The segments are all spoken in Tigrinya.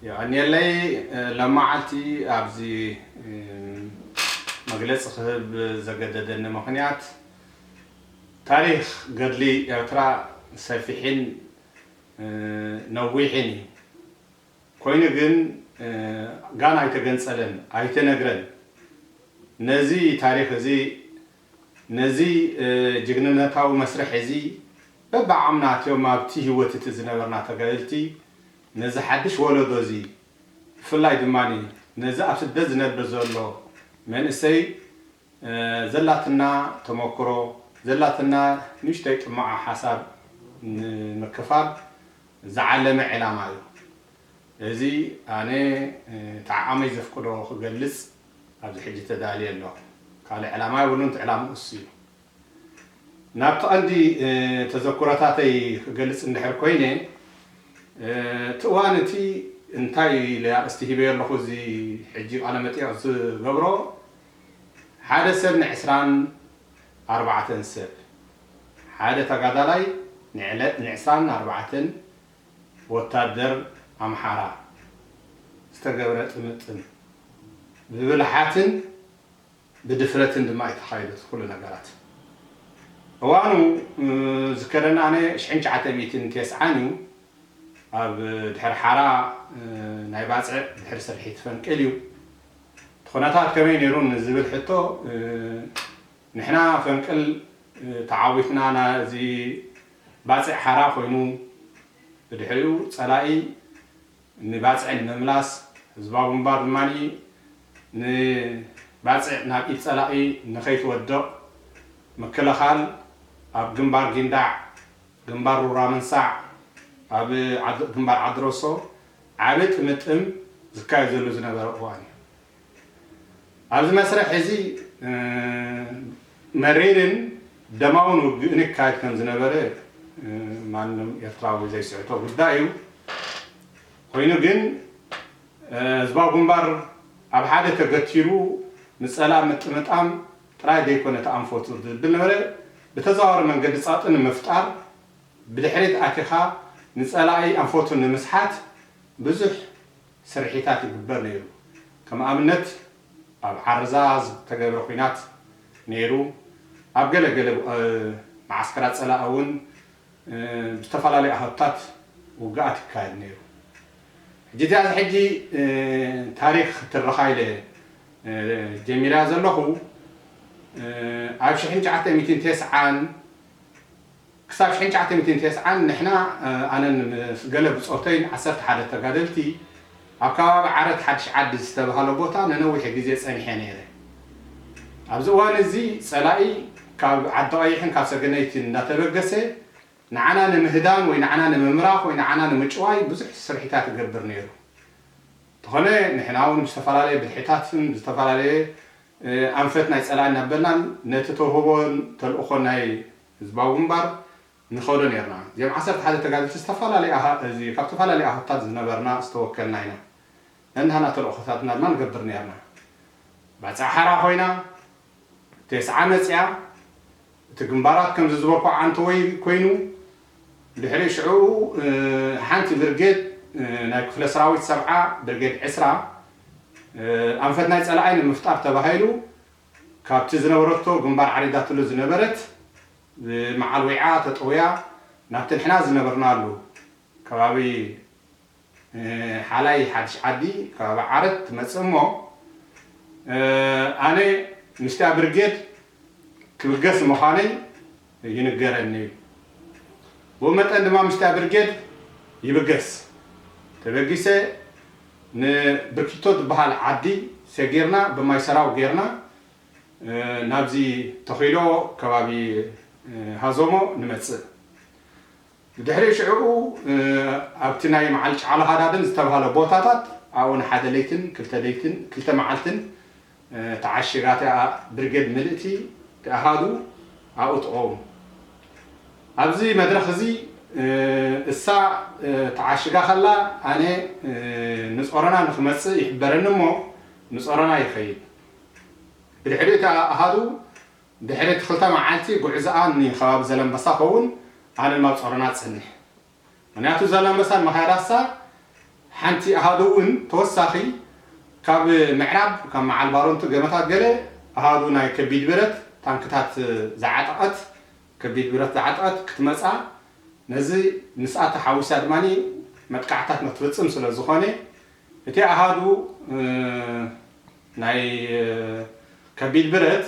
የቐንየለይ። ሎማዓልቲ ኣብዚ መግለፂ ክህብ ዘገደደኒ ምኽንያት፣ ታሪኽ ገድሊ ኤርትራ ሰፊሕን ነዊሕን እዩ። ኮይኑ ግን ጋና ኣይተገንጸለን፣ ኣይተነግረን። ነዚ ታሪኽ እዚ፣ ነዚ ጅግንነታዊ መስርሕ እዚ በብዓቕምና ኣትዮም ኣብቲ ህይወት እቲ ዝነበርና ተጋደልቲ ነዚ ሓድሽ ወለዶ እዚ፣ ብፍላይ ድማ ነዚ ኣብ ስደት ዝነብር ዘሎ መንእሰይ ዘላትና ተመክሮ፣ ዘላትና ንእሽተይ ጥማዓ ሓሳብ ንምክፋል ዝዓለመ ዕላማ እዩ። እዚ ኣነ እቲ ዓቕመይ ዘፍቅዶ ክገልጽ ኣብዚ ሕጂ ተዳልየ ኣለኹ። ካልእ ዕላማ የብሉን፣ እቲ ዕላማ እሱ እዩ። ናብቲ ቀንዲ ተዘክሮታተይ ክገልጽ እንድሕር ኮይነ፣ እቲ እዋን እቲ እንታይ ኢለ ኣርእስቲ ሂበዮ ኣለኹ፣ እዚ ሕጂ ቃለ መጠይቕ ዝገብሮ፣ ሓደ ሰብ ንዕስራን ኣርባዕተን ሰብ፣ ሓደ ተጋዳላይ ንዕለ- ንዕስራን ኣርባዕተን ወታደር ኣምሓራ ዝተገብረ ጥምጥም ብብልሓትን ብድፍረትን ድማ እዩ ተኻይዱ እቲ ኩሉ ነገራት። እዋኑ ዝከረና ኣነ ሽሕን ትሽዓተ ሚእትን ተስዓን እዩ። ኣብ ድሕሪ ሓራ ናይ ባጽዕ ድሕሪ ስርሒት ፈንቅል እዩ። እቲ ኩነታት ከመይ ነይሩ ንዝብል ሕቶ፣ ንሕና ፈንቅል ተዓዊትና፣ ና- እዚ ባጽዕ ሓራ ኮይኑ፣ ብድሕሪኡ ጸላኢ ንባጽዕ ንምምላስ፣ ህዝባዊ ግንባር ድማ ንባጽዕ ናብ ኢድ ጸላኢ ንኸይትወድቕ ምክልኻል፣ ኣብ ግንባር ጊንዳዕ፣ ግንባር ሩራ መንሳዕ፣ ኣብ ዓድ- ግንባር ዓድረሶ ዓቢ ጥምጥም ዝካየደሉ ዝነበረ እዋን እዩ። ኣብዚ መስርሕ እዚ መሪርን ደማውን ውግእን ይካየድ ከም ዝነበረ ማንም ኤርትራዊ ዘይስዕቶ ጉዳይ እዩ። ኮይኑ ግን ህዝባዊ ግንባር ኣብ ሓደ ተገቲሩ ንጸላኢ ምጥምጣም ጥራይ ዘይኮነ እቲ ኣንፈቱ ዝብል ነበረ፣ ብተዘዋዋሪ መንገዲ ጸቕጢ ንምፍጣር ብድሕሪት ኣቲኻ ንጸላኢ ኣንፈቱ ንምስሓት ብዙሕ ስርሒታት ይግበር ነይሩ። ከም ኣብነት ኣብ ዓርዛ ዝተገብረ ኲናት ነይሩ። ኣብ ገለ ገለ መዓስከራት ጸላኢ እውን ብዝተፈላለዩ ኣሃዱታት ውግኣት ይካየድ ነይሩ። ሕጂ እዚኣ ሕጂ ታሪኽ ክትርኻ ኢለ ጀሚረያ ዘለኹ፣ ኣብ ሽሕን ትሽዓተ ሚእትን ተስዓን ክሳብ ሽሕን ትሽዓተ ሚእትን ተስዓን ንሕና ኣነን ምስ ገለ ብጾተይን ዓሰርተ ሓደ ተጋደልቲ ኣብ ከባቢ ዓረት ሓድሽ ዓዲ ዝተባህለ ቦታ ንነዊሕ ግዜ ጸኒሐ ነይረ። ኣብዚ እዋን እዚ ጸላኢ ካብ ዓዲ ቀይሕን ካብ ሰገነይትን እንዳተበገሰ ንዓና ንምህዳን ወይ ንዓና ንምምራኽ ወይ ንዓና ንምጭዋይ ብዙሕ ስርሒታት ይገብር ነይሩ። እንተኾነ ንሕና እውን ብዝተፈላለየ ብልሒታትን ብዝተፈላለየ ኣንፈት ናይ ጸላኢ እናበልና ነቲ ተውህቦን ተልእኾን ናይ ህዝባዊ ግንባር ንኸዶ ነርና። እዚኦም ዓሰርተ ሓደ ተጋደልቲ ዝተፈላለዩ ኣሃ- እዚ ካብ ዝተፈላለዩ ኣሃታት ዝነበርና ዝተወከልና ኢና። ነንሃና ተልእኾታትና ድማ ንገብር ነርና። ባጽዕ ሓራ ኮይና፣ ተስዓ መጽያ፣ እቲ ግንባራት ከምዚ ዝበልኩ ዓንተወይ ኮይኑ፣ ድሕሪ ሽዑ ሓንቲ ብርጌድ ናይ ክፍለ ሰራዊት ሰብዓ ብርጌድ ዕስራ ኣንፈት ናይ ጸላኣይ ንምፍጣር ተባሂሉ ካብቲ ዝነበረቶ ግንባር ዓሪዳትሉ ዝነበረት ብመዓል ወይዓ ተጠውያ ናብቲ ንሕና ዝነበርናሉ ከባቢ ሓላይ ሓድሽ ዓዲ ከባቢ ዓረት ትመጽእ እሞ ኣነ ምስቲያ ብርጌድ ክብገስ ምዃነይ ይንገረኒ እዩ። ብኡ መጠን ድማ ምስቲያ ብርጌድ ይብገስ ተበጊሰ ንብርኪቶ ዝበሃል ዓዲ ሰጊርና ብማይ ሰራው ጌርና ናብዚ ተኺሎ ከባቢ ሃዞሞ ንመጽእ። ብድሕሪ ሽዕኡ ኣብቲ ናይ መዓል ጫሎ ሃዳድን ዝተባህለ ቦታታት ኣብኡ ንሓደ ለይትን ክልተ ለይትን ክልተ መዓልትን ተዓሽጋ እቲኣ ብርጌድ ምልእቲ ኣሃዱ ኣብኡ ትቐውም። ኣብዚ መድረኽ እዚ እሳ ተዓሽጋ ከላ ኣነ ንጾረና ንክመጽእ ይሕበረኒ እሞ ንጾረና ይኸይድ። ብድሕሪ እቲ ኣሃዱ ድሕሪ እቲ ክልተ መዓልቲ ጉዕዞኣ ንከባቢ ዘለምበሳ ከውን ኣነ ናብ ጾረና ጸንሕ። ምክንያቱ ዘለምበሳ ንመኻየዳሳ ሓንቲ ኣሃዱ እውን ተወሳኺ ካብ ምዕራብ፣ ካብ መዓል ባረንቱ ገመታት ገለ ኣሃዱ ናይ ከቢድ ብረት ታንክታት ዝዓጠቐት፣ ከቢድ ብረት ዝዓጠቐት ክትመጻ፣ ነዚ ምስኣ ተሓዊሳ ድማ መጥቃዕታት ክትፍጽም ስለ ዝኾነ፣ እቲ ኣሃዱ፣ እ፣ ናይ፣ እ፣ ከቢድ ብረት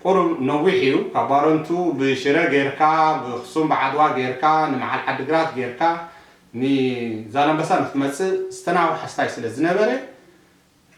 ቁሩብ ነዊሕ እዩ። ካብ ባረንቱ ብሽረ ጌርካ፣ ብኽሱም ብዓድዋ ጌርካ፣ ንመዓል ዓዲግራት ጌርካ፣ ንዛላምበሳ ንክትመጽእ ዝተናውሐ ስታይ ስለ ዝነበረ፣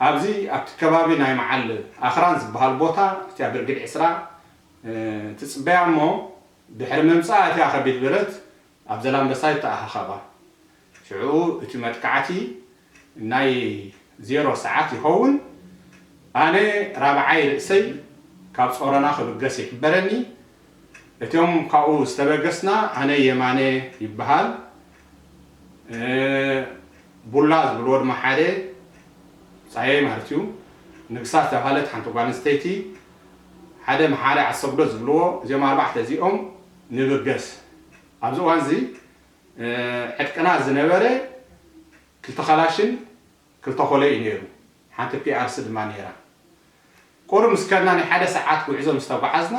ኣብዚ ኣብቲ ከባቢ ናይ መዓል ኣኽራን ዝበሃል ቦታ፣ እቲኣ ብርጌድ ዕስራ፣ እ፣ ትጽበያ እሞ፣ ድሕሪ ምምጻኣ እቲኣ ከቢድ ብረት ኣብ ዘላምበሳ ይተኣኻኸባ። ሽዑ እቲ መጥቃዕቲ ናይ ዜሮ ሰዓት ይኸውን። ኣነ ራብዓይ ርእሰይ ካብ ጾሮና ክብገስ ይሕበረኒ። እቶም ካብኡ ዝተበገስና፣ ኣነ የማነ ይበሃል፣ እ፣ ቡላ ዝብልዎ ድማ ሓደ፣ ጻየይ ማለት እዩ፣ ንግሳ ዝተባህለት ሓንቲ ጓል ኣንስተይቲ፣ ሓደ መሓሪ ኣሰግዶ ዝብልዎ፣ እዚኦም ኣርባዕተ እዚኦም ንብገስ። ኣብዚ እዋን እዚ፣ እ፣ ዕጥቅና ዝነበረ ክልተ ካላሽን ክልተ ኮሎ እዩ ነይሩ። ሓንቲ ፒ ኣር ሲ ድማ ነይራ። ቁሩብ ምስ ከድና ናይ ሓደ ሰዓት ጉዕዞ ምስ ተጓዓዝና፣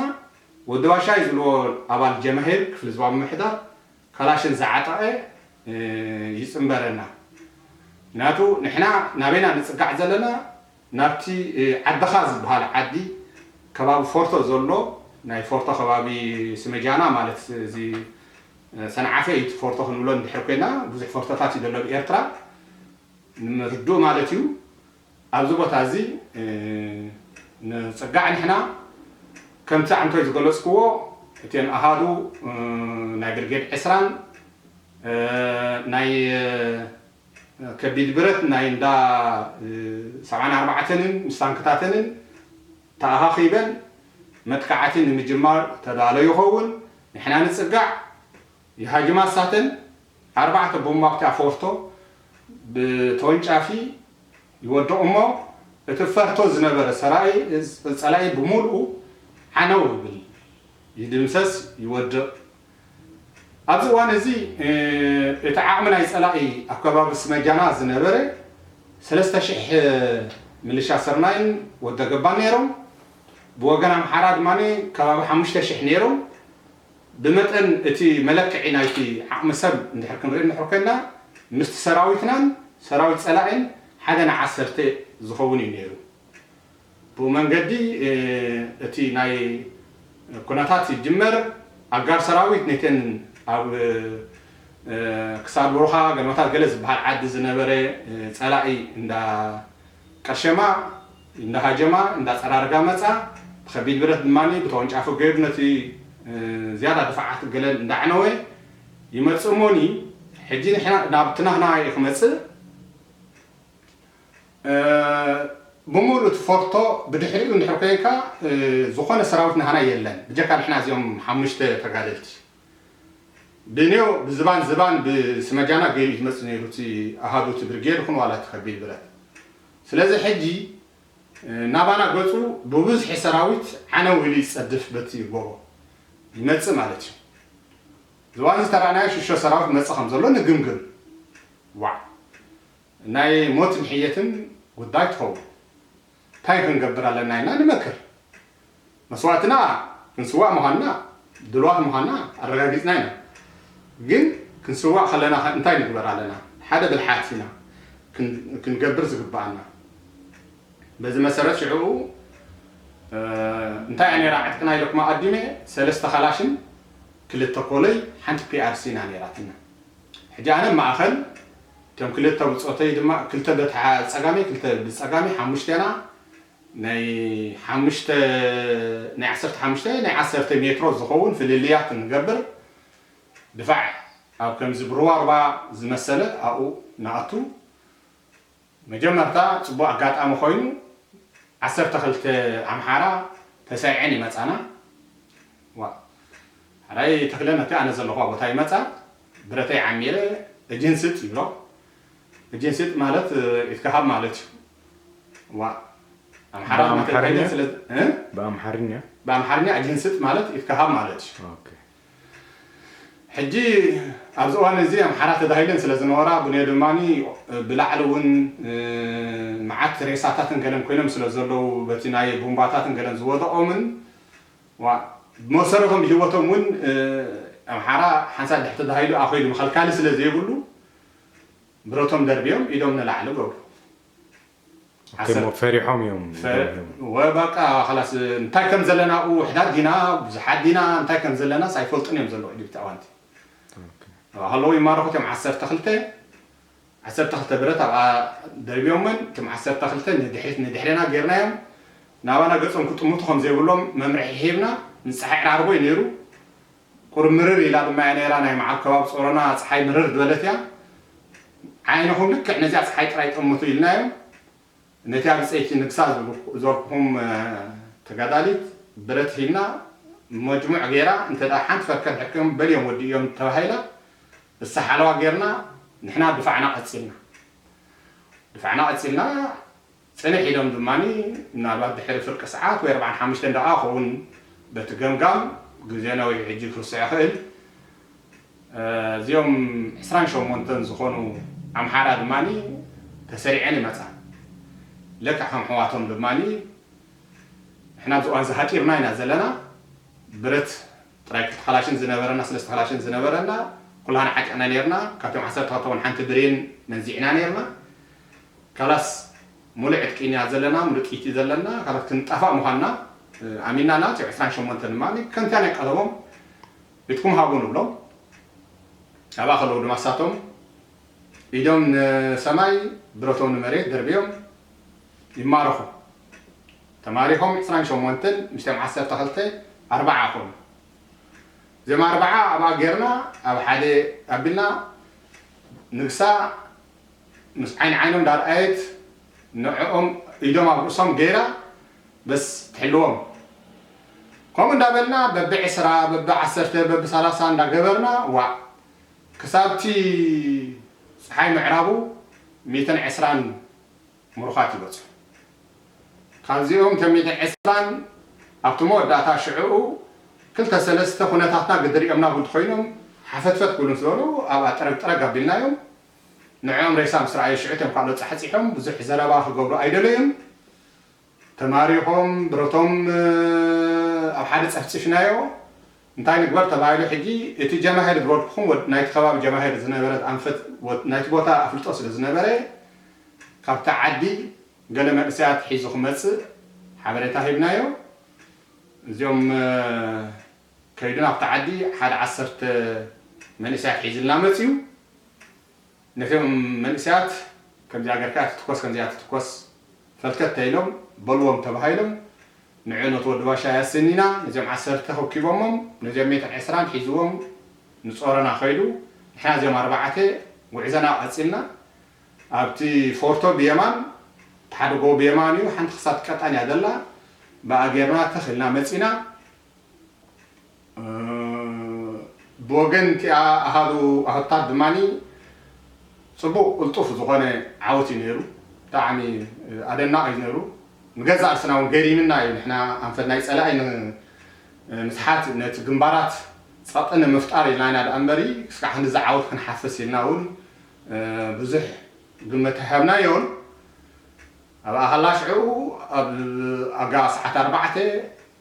ወዲ ባሻይ ዝብልዎ ኣባል ጀማሂር ክፍሊ ዞባ ምምሕዳር ካላሽን ዝዓጠቐ፣ እ፣ ይጽንበረና። ምኽንያቱ ንሕና ናበይና ንጽጋዕ ዘለና፣ ናብቲ፣ እ፣ ዓድኻ ዝበሃል ዓዲ፣ ከባቢ ፎርቶ ዘሎ፣ ናይ ፎርቶ ከባቢ ስመጃና ማለት እዚ፣ እ፣ ሰንዓፈ እዩ እቲ ፎርቶ ክንብሎ እንድሕር ኮይና፣ ብዙሕ ፎርቶታት እዩ ዘሎ ኣብ ኤርትራ። ንምርድኡ ማለት እዩ። ኣብዚ ቦታ እዚ፣ እ፣ ንጽጋዕ ንሕና ከምቲ ዓንቶይ ዝገለጽክዎ፣ እተን ኣሃዱ፣ እ፣ ናይ ብርጌድ ዕስራን፣ እ፣ ናይ፣ እ፣ ከቢድ ብረት ናይ እንዳ፣ እ፣ ሰብዓን ኣርባዕተንን ምስ ታንክታተንን ተኣኻኺበን መጥቃዕቲ ንምጅማር ተዳሎ ይኸውን። ንሕና ንጽጋዕ፣ ይሃጅማ እሳተን ኣርባዕተ ቦምባ ኣብታ ፎርቶ ብተወንጫፊ ይወድቑ እሞ፣ እቲ ፈርቶ ዝነበረ ሰራኢ፣ ጸላኢ ብምሉኡ ዓነው ይብል፣ ይድምሰስ፣ ይወድቕ። ኣብዚ እዋን እዚ፣ እ፣ እቲ ዓቕሚ ናይ ጸላኢ ኣብ ከባቢ ስመጃና ዝነበረ ሰለስተ ሽሕ ምልሻ ስርናይን ወደገባን ነይሮም። ብወገን ኣምሓራ ድማ ከባቢ ሓሙሽተ ሽሕ ነይሮም። ብመጠን እቲ መለክዒ ናይቲ ዓቕሚ ሰብ እንድሕር ክንርኢ እንድሕር ኮይንና፣ ምስቲ ሰራዊትናን ሰራዊት ጸላኢን ሓደ ንዓሰርተ ዝኸውን እዩ ነይሩ። ብኡ መንገዲ፣ እ፣ እቲ ናይ ኩነታት ይጅመር። ኣጋር ሰራዊት ነተን ኣብ፣ እ፣ ክሳድ ብሩኻ ገለመታት ገለ ዝበሃል ዓዲ ዝነበረ፣ እ፣ ጸላኢ እንዳ ቀርሸማ፣ እንዳ ሃጀማ፣ እንዳ ጸራርጋ መጻ። ብኸቢድ ብረት ድማ ብተወንጫፊ ገይሩ ነቲ፣ እ፣ ዝያዳ ድፋዓት ገለ እንዳዕነወ ይመጽእ እሞኒ፣ ሕጂ ንሕና ናብቲ ናህና ክመጽእ፣ እ፣ ብምሉእ እቲ ፎርቶ ብድሕሪኡ እንድሕር ኮይንካ፣ እ፣ ዝኾነ ሰራዊት ናህና የለን። ብጀካ ንሕና እዚኦም ሓሙሽተ ተጋደልቲ። ብኔው ብዝባን ዝባን ብስመጃና ገይሩ እዩ ዝመጽእ ነይሩ እቲ ኣሃዱ እቲ ብርጌድ ይኹን ዋላ እቲ ከቢድ ብረት። ስለዚ ሕጂ፣ እ፣ ናባና ገጹ ብብዝሒ ሰራዊት ዓነው ኢሉ ይጸድፍ በቲ ጎቦ ይመጽእ ማለት እዩ። ዝባን ዝተረኣናዮ ሽሾ ሰራዊት መጽእ ከም ዘሎ ንግምግም። ዋዕ። ናይ ሞትን ሕየትን ጉዳይ ትኸውን። እንታይ ክንገብር ኣለና ኢና ንመክር። መስዋእትና ክንስዋእ ምዃንና ድልዋት ምዃንና ኣረጋጊጽና ኢና። ግን ክንስዋእ ከለና ከ እንታይ ንግበር ኣለና? ሓደ ብልሓት ኢና ክን-፣ ክንገብር ዝግብኣና። በዚ መሰረት ሽዑ፣ እ፣ እንታይ እያ ነይራ ዕጥቅና ኢለኩም ኣቐዲመ፣ ሰለስተ ካላሽን ክልተ ኮሎይ ሓንቲ ፒ ኣር ሲ ኢና ነይራትና። ሕጂ ኣነ ማእኸል፣ እቶም ክልተ ብጾተይ ድማ፣ ክልተ በታ ጸጋመይ፣ ክልተ ብጸጋመይ፣ ሓሙሽቴና ናይ ሓሙሽተ፣ ናይ ዓሰርተ ሓሙሽተ፣ ናይ ዓሰርተ ሜትሮ ዝኸውን ፍልልያት ንገብር። ድፋዕ ኣብ ከምዚ ብሩባሩባ ዝመሰለ ኣብኡ ንኣቱ። መጀመርታ ጽቡቕ ኣጋጣሚ ኮይኑ፣ ዓሰርተ ክልተ ኣምሓራ ተሳዒዐን ይመጻና። ዋ፣ ሓራይ ተኽለ ነቲ ኣነ ዘለኹዋ ቦታ ይመጻ፣ ብረተይ ዓሚረ፣ እጅህን ስጥ ይብሎ። እጅህን ስጥ ማለት፣ እ፣ ኢድካ ሃብ ማለት እዩ። ዋ፣ ኣምሓራ ብኣምሓርኛ? እናተጋየን ስለ-፣ እ? ብኣምሓርኛ? ብኣምሓርኛ እጅህን ስጥ ማለት ኢድካ ሃብ ማለት እዩ። ኦኬ። ሕጂ ኣብዚ እዋን እዚ ኣምሓራ ተዳሂለን ስለ ዝነበራ፣ ብንዮ ድማ ብላዕሊ እውን መዓት ሬሳታትን ገለን ኮይኖም ስለ ዘለዉ፣ በቲ ናይ ቡምባታትን ገለን ዝወደቖምን፣ ብመሰረቶም ብህይወቶም እውን ኣምሓራ ሓንሳብ ድሕሪ ተዳሂሉ ኣኾይሉ መኸልካሊ ስለ ዘይብሉ፣ ብረቶም ደርብዮም ኢዶም ንላዕሊ ገብሩ። ፈሪሖም እዮም። ወበቃ ላስ እንታይ ከም ዘለና፣ ውሕዳት ዲና ብዙሓት ዲና እንታይ ከም ዘለናስ ኣይፈልጡን እዮም ዘለዉ ኢሉ ኣዋንቲ ከለዉ ይማረኹ። እቶም ዓሰርተ ክልተ ዓሰርተ ክልተ ብረት ኣብኣ ደርብዮመን፣ እቶም ዓሰርተ ክልተ ንድሕሪት ንድሕሬና ጌርናዮም። ናባና ገጾም ክጥምቱ ከም ዘይብሎም መምርሒ ሂብና። ንፀሓይ ዕራርቦ እዩ ነይሩ። ቁርምርር ኢላ ድማ እያ ነይራ። ናይ መዓል ከባቢ ጾሮና ፀሓይ ምርር ዝበለት እያ። ዓይንኹም ልክዕ ነዚኣ ፀሓይ ጥራይ ጠምቱ ኢልናዮም። ነቲ ኣብ ፀይቲ ንግሳ ዝበልኩኹም ተጋዳሊት ብረት ሂብና፣ መጅሙዕ ገይራ፣ እንተ ሓንቲ ፈከር ሕክም በልዮም ወዲእዮም ተባሂላ። እሳ ሓለዋ ጌርና ንሕና ድፋዕና ቀፂልና ድፋዕና ቀፂልና። ፅንሕ ኢሎም ድማ ምናልባት ድሕሪ ፍርቂ ሰዓት ወይ ኣርባዓን ሓሙሽተን ደቂቃ ክኸውን በቲ ገምጋም፣ ግዜ ነዊሕ ሕጂ ክርስዖ ይኽእል። እዚኦም ዕስራን ሸሞንተን ዝኾኑ ኣምሓራ ድማ ተሰሪዐን ይመፃ። ልክዕ ከም ኣሕዋቶም ድማ ንሕና ኣብዚ እዋን እዚ ሃጢርና ኢና ዘለና። ብረት ጥራይ ክልተ ካላሽን ዝነበረና፣ ሰለስተ ካላሽን ዝነበረና፣ ኩላህና ዓጢቕና ነርና። ካብቶም ዓሰርተ ክልተ እውን ሓንቲ ብሬን መንዚዕና ነርና። ካላስ ሙሉእ ዕጥቂ ኢና ዘለና፣ ሙሉእ ጥይቲ ዘለና፣ ካላስ ክንጠፋእ ምዃንና ኣሚንና። ናቸው ዕስራን ሸሞንተን ድማ ከምቲያ ናይ ቀደሞም ኢድኩም ሃቡ ንብሎም። ኣብኣ ከለዉ ድማ እሳቶም ኢዶም ንሰማይ፣ ብረቶም ንመሬት ደርብዮም ይማረኹ። ተማሪኾም ዕስራን ሸሞንተን ምስቶም ዓሰርተ ክልተ ኣርባዓ ኮኑ። እዚኦም ኣርባዓ ኣብኣ ጌርና ኣብ ሓደ ኣቢልና ንግሳ ምስ ዓይኒ ዓይኖም እንዳርኣየት ንዕኦም ኢዶም ኣብ ርእሶም ገይራ በስ ትሕልዎም። ከምኡ እንዳበልና በቢ ዕስራ በቢ ዓሰርተ በቢ ሰላሳ እንዳገበርና ዋዕ ክሳብቲ ፀሓይ ምዕራቡ ሚእትን ዕስራን ምሩኻት ይበፅሑ። ካብዚኦም እቶም ሚእትን ዕስራን ኣብቲ መወዳእታ ሽዕኡ ክልተ ሰለስተ ኩነታትና ግድሪኦም ናብኡ እንተኮይኖም ሓፈትፈት ክብሉ ምስ በሉ ኣብኣ ጥረግ ጥረግ ኣቢልናዮም። ንዕኦም ሬሳ ምስ ረኣዩ ሽዑ እቶም ካልኦት ፃሕፂሖም ብዙሕ ዘረባ ክገብሩ ኣይደለዩን። ተማሪኾም ብረቶም ኣብ ሓደ ፀፍፂፍናዮ። እንታይ ንግበር ተባሂሉ ሕጂ እቲ ጀማሄር ዝበልኩኹም ወድ ናይቲ ከባቢ ጀማሄር ዝነበረ ኣንፈት ናይቲ ቦታ ኣፍልጦ ስለ ዝነበረ ካብቲ ዓዲ ገለ መንእሰያት ሒዙ ክመፅእ ሓበሬታ ሂብናዮ። እዚኦም ከይዱ ናብቲ ዓዲ ሓደ ዓሰርተ መንእሰያት ሒዝልና መፅዩ። ነቶም መንእሰያት ከምዚኣ ገርካ ትትኮስ ከምዚኣ ትትኮስ ፈልከት ተይሎም በልዎም ተባሂሎም ንዑ ነቲ ወዲ ባሻ ያሰኒና ነዚኦም ዓሰርተ ከኪቦሞም ነዚኦም ሜትን ዕስራን ሒዝዎም ንጾረና ከይዱ። ንሕና እዚኦም ኣርባዕተ ጉዕዘና ቀጺልና። ኣብቲ ፎርቶ ብየማን እቲ ሓደ ጎቦ ብየማን እዩ፣ ሓንቲ ክሳብ ቀጣን እያ ዘላ። ብኣ ጌርና ተኽ ኢልና መጺና። ብወገን እቲኣ ኣሃዱ ኣህታት ድማ ፅቡቕ ቅልጡፍ ዝኾነ ዓወት እዩ ነይሩ። ብጣዕሚ ኣደናቕ እዩ ነይሩ። ንገዛ ርእስና እውን ገሪምና እዩ። ንሕና ኣንፈት ናይ ፀላኢ ንምስሓት ነቲ ግንባራት ፀቕጢ ንምፍጣር ኢልና ኢና ደኣ እምበሪ እስካዕ ክንድዚ ዓወት ክንሓፍስ ኢልና እውን ብዙሕ ግምት ኣይሃብናዮን። ኣብ ኣኸላ ሽዑ ኣብ ኣጋ ሰዓት ኣርባዕተ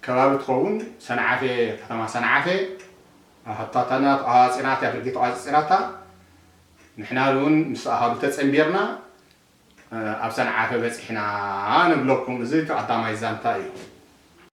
ከባቢ ትኸውን ሰንዓፈ፣ ከተማ ሰንዓፈ ኣህታታና ተቋፂራታ፣ ደርጊ ተቋፂራታ። ንሕና እውን ምስ ኣሃዱ ተፀንቢርና ኣብ ሰንዓፈ በፂሕና ንብለኩም። እዚ እቲ ቀዳማይ ዛንታ እዩ።